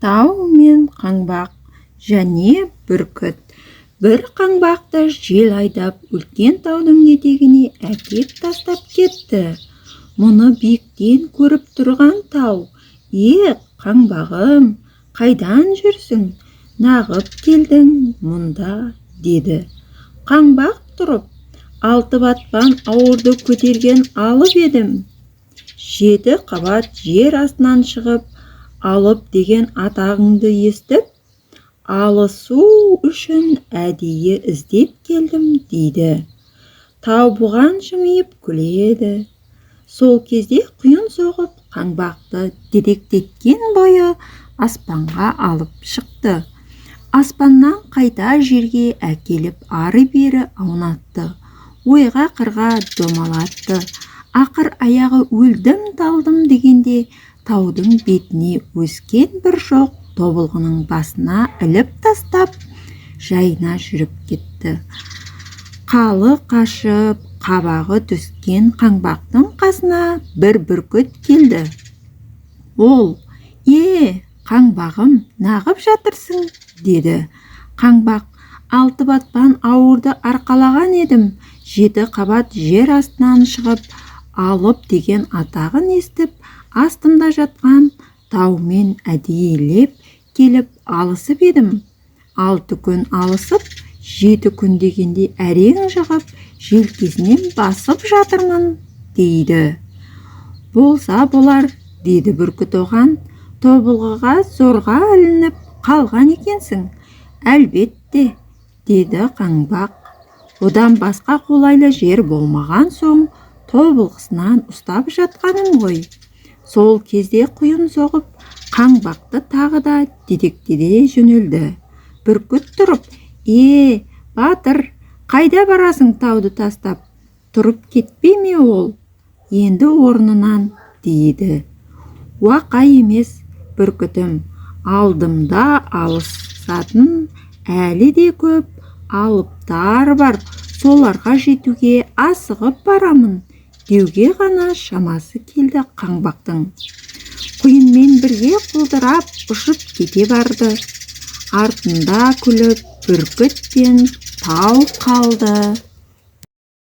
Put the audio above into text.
Тау мен қаңбақ және бүркіт. Бір қаңбақты жел айдап, үлкен таудың етегіне әкеп тастап кетті. Мұны биіктен көріп тұрған тау: «Е, қаңбағым, қайдан жүрсің, нағып келдің мұнда?» – деді. Қаңбақ тұрып: «Алты батпан ауырды көтерген алып едім. Жеті қабат жер астынан шығып, алып деген атағыңды естіп, алысу үшін әдейі іздеп келдім», – дейді. Тау бұған жымиып күледі. Сол кезде құйын соғып, қаңбақты дедектеткен бойы аспанға алып шықты. Аспаннан қайта жерге әкеліп, ары-бері аунатты, ойға-қырға домалатты. Ақыр аяғы өлдім-талдым дегенде, таудың бетіне өскен бір шоқ тобылғының басына іліп тастап, жайына жүріп кетті. Қалы қашып, қабағы түскен қаңбақтың қасына бір бүркіт келді. Ол: «Е, қаңбағым, нағып жатырсың?» – деді. Қаңбақ: «Алты батпан ауырды арқалаған едім. Жеті қабат жер астынан шығып, алып деген атағын естіп, астымда жатқан таумен әдейілеп келіп алысып едім. 6 күн алысып, 7 күн дегенде әрең жығып, желкесінен басып жатырмын», – дейді. «Болса болар», – деді бүркіт оған. «Тобылғыға зорға ілініп қалған екенсің, әлбетте», – деді қаңбақ. «Одан басқа қолайлы жер болмаған соң, тобылғысынан ұстап жатқаным ғой». Сол кезде құйын соғып, қаңбақты тағы да дедектете жөнелді. Бүркіт тұрып: «Е, батыр, қайда барасың тауды тастап? Тұрып кетпей ме ол енді орнынан?» – дейді. «Уақа емес, бүркітім, алдымда алысатын әлі де көп алыптар бар, соларға жетуге асығып барамын», – деуге ғана шамасы келді қаңбақтың. Құйынмен бірге құлдырап ұшып кете барды. Артында күліп бүркіт пен тау қалды.